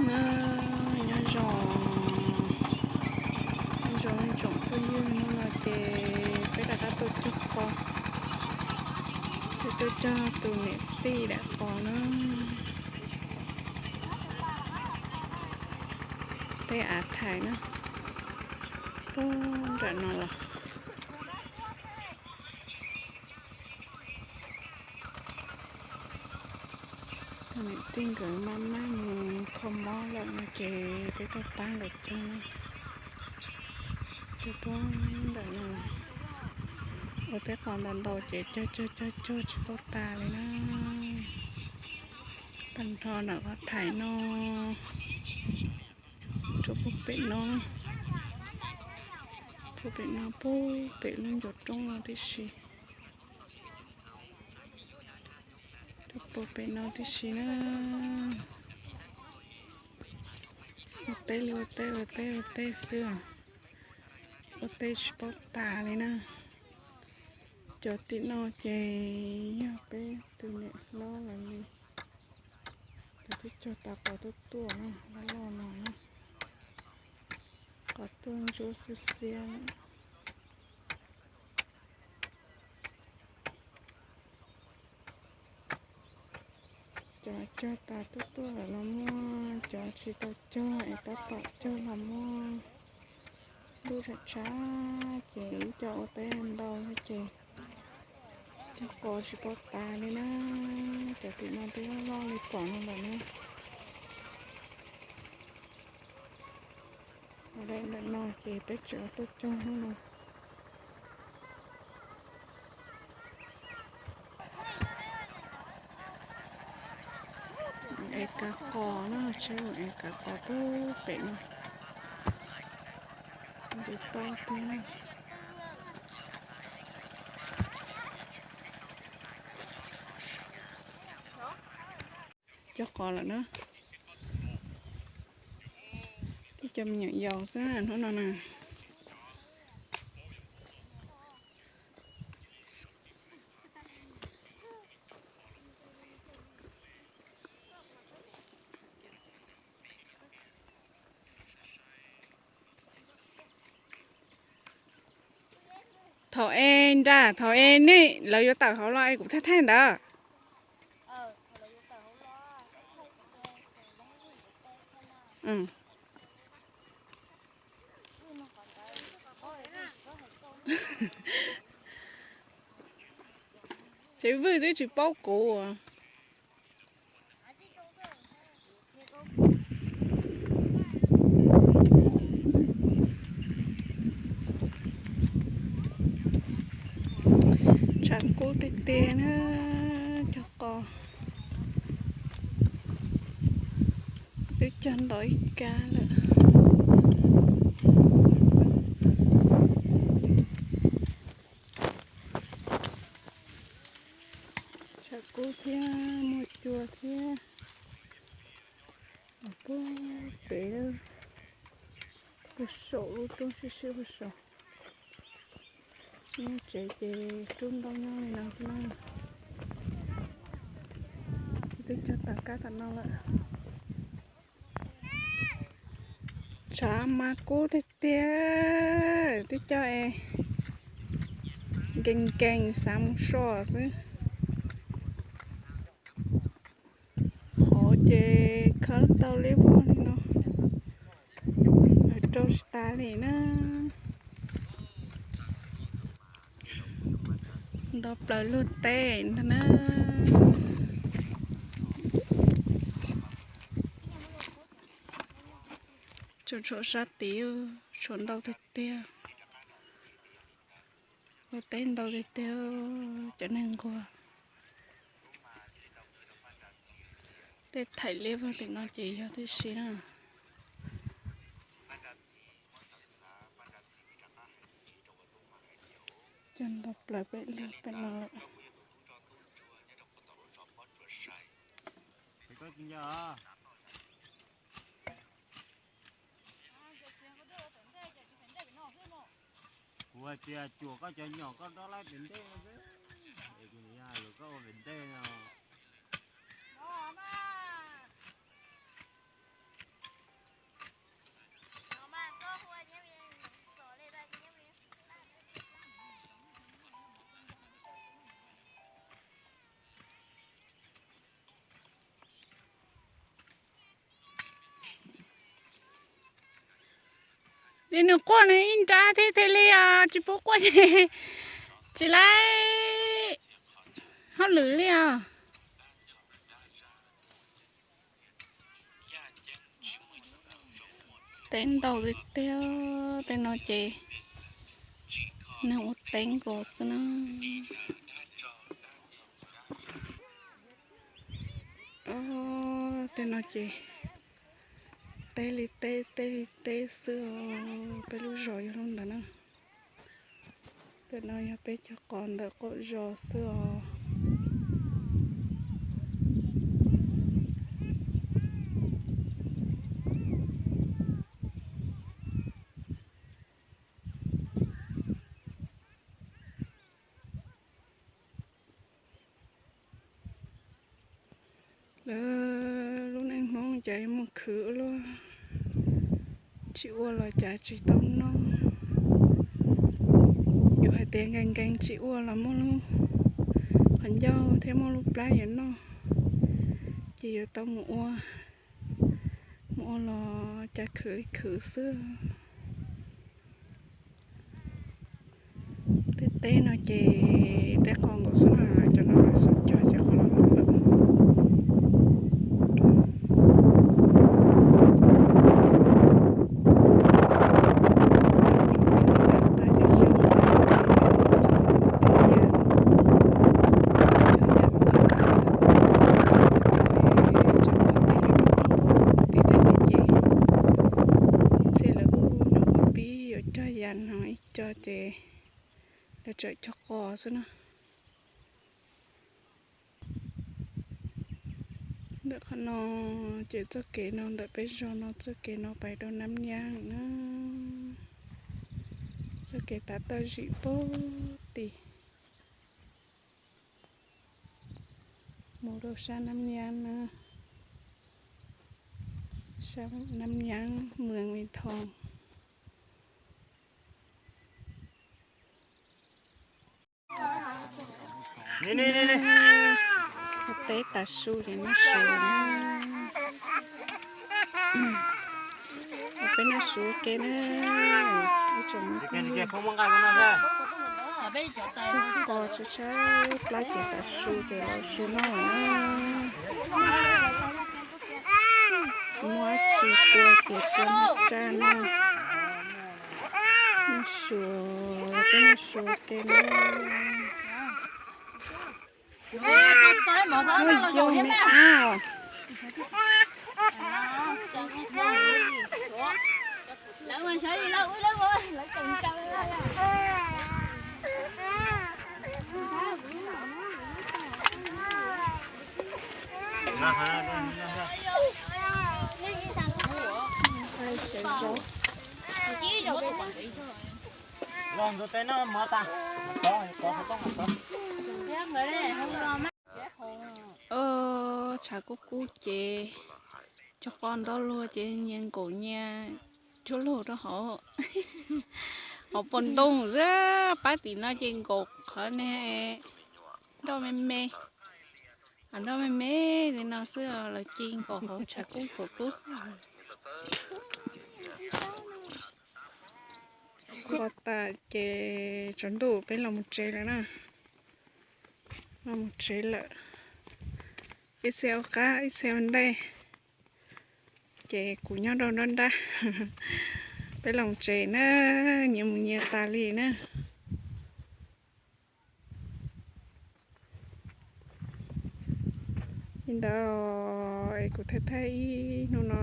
Na, nyob zoo, nyob zoo ib tsoom phooj ywg, hnub no ces peb rov qab tuaj cog qos, peb tuaj cog tus niam tij daim qos na. Tej av thaiv na, puag nram no los. Niam tij nkawd maj maj mus kho mob lawm no ces peb tuaj pab nkawd cog na. Cog puag nram no, ua tej qos ntau ntau ces cog cog cog cog tsis paub tas li na. Tag nrho nram qhov thaiv no, rau puag pem no, rau pem no puag pem lub ncov roob no tib si, rau puag pem no tib si na. Ua teb li ua teb ua teb ua teb xwb, ua teb tsis paub tas li na. Cov tim no ces yog peb tus niam hlob lawv li, lawv twb cog tas qos tuaj tuaj na, loj loj no na, qos tuaj ntsuab xiab xiab lawm. Cov cog tas tuaj tuaj lawm los muaj, cov tsis tau cog es tab tom cog los muaj. Ntuj tshav tshav ces ib co ua teb ntau thiab ces cog qos tsis paub tas li na. Cov tim no twb loj loj li pom no lawm na. Ua daim ntawm no ces peb tseem tuaj cog hnub no. Es kav qos na, tsheb es kav qos puag pem no. Nti toj tiag. Cog qos lawm na. Twb cov me nyuam yaus xwb hnub no na. Thaum es nra thaum es nej lawv yuav tawm hauv los es kuv thaij thaij ntawd. Tsev Vwj twb tsis paub kuv. Tshav kub tiag tiag na, cog qos twb cog ntau ib kab lawm. Tshav kub thiab muaj cua thiab. Puag pem, puag saum lub roob siab siab puag saum. Tsis muaj tsev ces rub ntaub nyob li no xwb na. Twb cog tas kab tas no lawm. Tshav mas kub tiag tiag, twb cog es nkees nkees xav mus so xwb. Hov ces khawb tau liab vog li no, rau tsis tas li na. Nto plaws luag teb ntag na. Tsuas tshuav sab tid, tshuav ntau tiag tiag. Ua teb ntau tiag tiag, cov neeg nquag. Tej thaim liab vog tim no ces yog tib si na. Cog nto plaws peb lug peb no lawm. Kuv hais tias cuam koj cov nyom koj dob laib pem ntej no xwb. Es kuv niam yog koj ua pem ntej no. Li nws quaj nws ib nrab thiab thiaj li os, tsis pub quaj ces tsis laib hauj lwm li os. Teeb ntau tiag tiag, tej no ces neeg ua teeb nkaus xwb na. Tej no ces teb li teb, teb li teb xwb os, peb lub zos yog lub ntawd na. Ntawm no yog peb cov qos ntawm qaum zos xwb os. Lawv lub neej Hmoob cas yuav muaj khwv ua luaj, tsis ua los cas tsis tau noj. Yus hais tias nkees nkees tsis ua los muaj lub qhov ncauj thiab muaj lub plab yuav noj, ces yuav tau mus ua, mus ua los cas khwv li khwv xwb. Tej teb no ces teb qos nkaus xwb na, cov no lawv xuas cog ces qos los noj lawm. Ib txhia lawv kuj nyuam qhuav pib yuav cog yas no ib co ces lawv tseem cog qos xwb na. Ntawm qhov no ces txoj kev no ntawm peb zos no txoj kev no pais rau Nab Nyab na. Txoj kev tav toj zim pug tim mus rau sab Nab Nyab na, sab Nab Nyab, Mws Vis Thoo. Teb tas su ces noj su, peb noj su ua ke na. Ib tsoom qos tshaib tshaib plab ces tas su ces los su noj na. Tsis muaj dab tsi tua ces tua noj tsab noj. Noj su, peb noj su ua ke na. Noj coob me ab. Tshav kub kub ces cov qos ntau luag ces nyias nkaum nyias cuaj luag rau hauv, hauv pob ntoo xwb. Pab tim no ces nkaum qhov ne, nroj me me, nroj me me li no xwb los cia nkaum hauv tshav kub khuav kub. Kuj tas ces tsaus ntuj peb los mus tsev lawm na. Los mus tsev lawm. Ib txhia ua qab ib txhia ua ntej, ces kuv nyob rau nruab nrab. Peb los tsev na, nyias mus nyias tas li na. Li ntawd es kuv thaij thaij ib hnub no,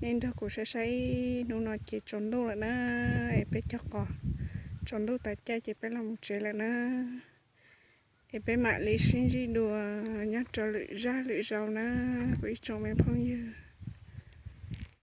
nej nrog kuv saib saib ib hnub no ces tsaus ntuj lawm na, es peb cog qos tsaus ntuj tas caij ces peb los mus tsev lawm na. Es peb mam li sib ntsib dua nyob rau lwm zaj lwm zaus na, kuv ib tsoom me phooj ywg.